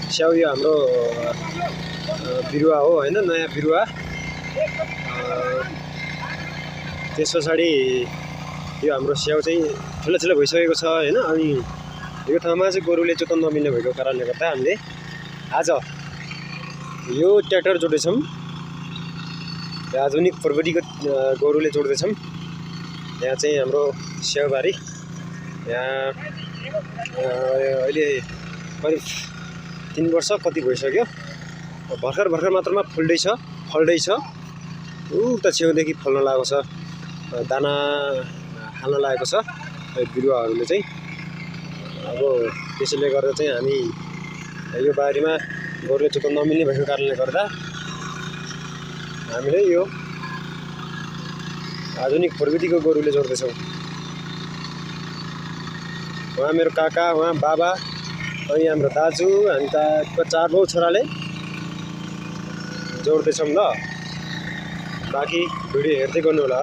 स्याउ यो हाम्रो बिरुवा हो हैन, नयाँ बिरुवा। त्यस पछाडि यो हाम्रो स्याउ चाहिँ ठुलो भइसकेको छ हैन। अनि यो ठाउँमा चाहिँ गोरुले जोत्न नमिल्ने भएको कारणले गर्दा हामीले आज यो ट्र्याक्टर जोड्दैछौँ। आधुनिक प्रविधिको गोरुले जोड्दैछौँ। यहाँ चाहिँ हाम्रो स्याउबारी, यहाँ अहिले करिब 3 वर्ष कति भइसक्यो। भर्खर मात्रमा फल्दैछ। उता छेउदेखि फल्न लागेको छ, दाना हाल्न लागेको छ बिरुवाहरूले चाहिँ। अब त्यसैले गर्दा चाहिँ हामी यो बारीमा गोरुले जोत्न नमिल्ने भएको कारणले गर्दा हामीले यो आधुनिक प्रविधिको गोरुले जोड्दैछौँ। उहाँ मेरो काका, उहाँ बाबा, अनि हाम्रो दाजु, हामी त 4 भाउ छोराले जोड्दैछौँ ल। बाँकी भिडियो हेर्दै गर्नु होला।